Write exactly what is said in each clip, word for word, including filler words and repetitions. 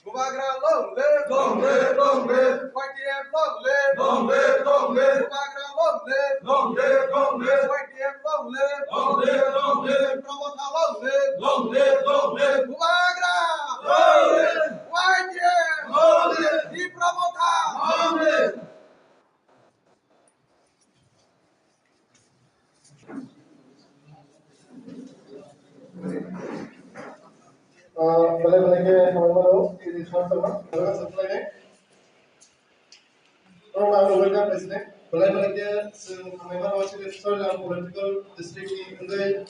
Bubagra long live! Long live, long live! Y T F long live! Long live, long live! Bubagra long live! Long live, long live! Y T F long live! Long live, long live! Tipra Motha long live! Long live, long live! Bubagra! Long live! Y T F! Long live! Tipra Motha! Long live! Ah, belai belai khe hambai mano, ini sar sama, belai belai khe. Norok ang belai khe president, belai belai khe chwng hambai mano, chini Charigram political district ni wngwi,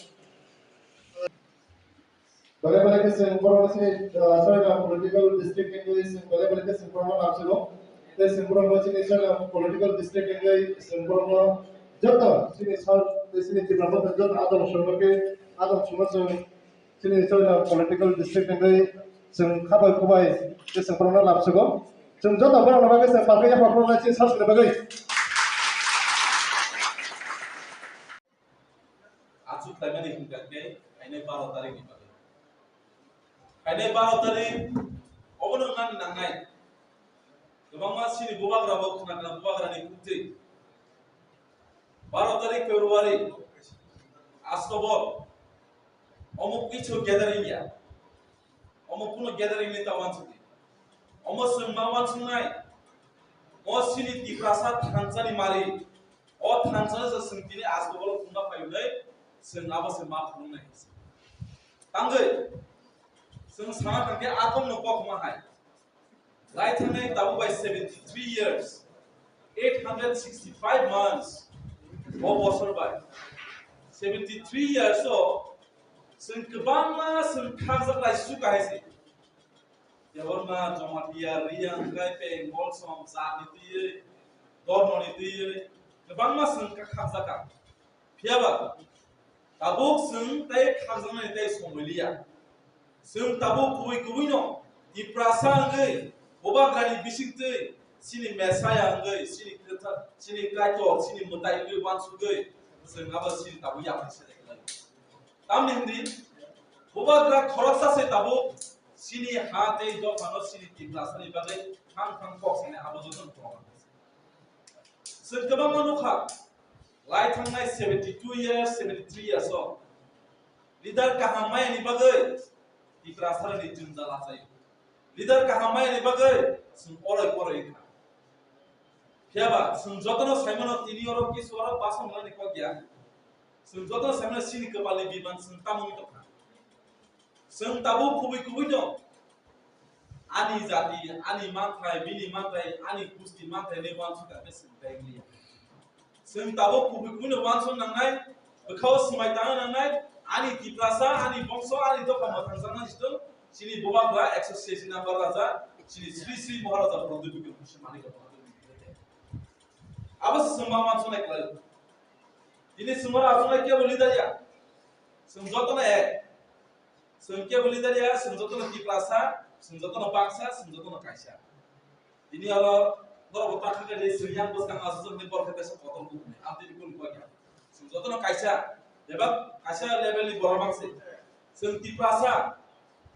belai belai khe chwng borok chini, ah, Charigram political district ni wngwi chwng belai belai khe chwng borok no lamsio. Tei chwng borok no chini Charigram political district ni wngwi chwng borok no joto chini sal tei chini Tipra Motha joto adong songno khe adong songno chwng chini Charigram political district ni wngwi chwng khabai khubai tei chwng borok no lamsio. Chwng joto borok no bagwi chwng palka yapha khulumnai chini sal ni bagwi. Achuk khlaimani hwnkha khe phainai baro tarikni bagwi. Phainai baro tarik obono nani nangnai. Kwbangma chini bubagra bo khna khna bubagrani khuktwi. Baro tarik February, October, omo kichu gathering ya. Omo kuno gathering ni ta wansukdi. Omo chwng ma wansuknai. O chini Tiprasa thansa ni mari. O thansa se chwng tini asbobolo phungna phai hwnwi chwng abo se ma phunuknai. Tangwi chwng sana thangkhe akhomno kok ma hai. Lai thangnai tabuk bai seventy three years, eight hundred sixty five months, o bosor bai seventy three years o chwng kwbangma chwng khakjak lai su kahai se. Debbarma, Jamatia, Reang, Kaipeng, Molsom, Jat ni twiwi, Dormo ni twiwi kwbangma chwng kha-, khakjak kha. Phiyaba tabuk chwng tei khakjaknai tei somoi liya. Chwng tabuk kubui kubui no Tiprasa wngwi bubagrani bisingtwi chini Messiah wngwi chini kwtha-, chini Kaitor, chini mwtai wngwi uansugwi chwng abo chini tabuk yapri se rwkhlai. Tamni hwnwi bubagra khoroksa se tabuk chini ha tei dophano chini Tiprasani bagwi thang thang kok sanai abo jotono tongma. Chwng kwbangma nukha, lai thangnai seventy two years, seventy three years o leader kaham mayani bagwi Tiprasarani jwngjal achaio. Leader kaham mayani bagwi chwng oroi poroi wngkha. Phiyaba chwng jotono saimano tini oro kisu oro basong lani kok ya. Chwng jotono saimano chini kwpalni biman chwng tamo wngwi tongkha. Chwng tabuk kubui kubui no ani jati, ani manthai, bini manthai, ani gusti manthai hinwi uansuk kha khe chwng tei wngya. Chwng tabuk kubui kubui no uansuk nangnai, bwkhao swmai tangna nangnai, ani Tiprasa, ani bongso, ani dopha mwthangjaknai sitwng, chini bubagra ekso sesi number raja, chini Sri Sri Maharaja Pradyot Bikram Kishore Manik Bhante. Abo se chwng ma uansuknai khlaio. Tini chwng oro achuknai kebo leader ya. Chwng jotono ek. Chwng kebo leader ya, chwng jotono Tiprasa, chwng jotono baksa, chwng jotono kaisa. Tini oro norok bo ta kha khe chwng yang bwskang aswk ni borok khe kaisa kotor bukuni. Amtwi ni kunu kok ya. Chwng jotono kaisa. Bebak kaisa level ni borok bangsi. Chwng Tiprasa,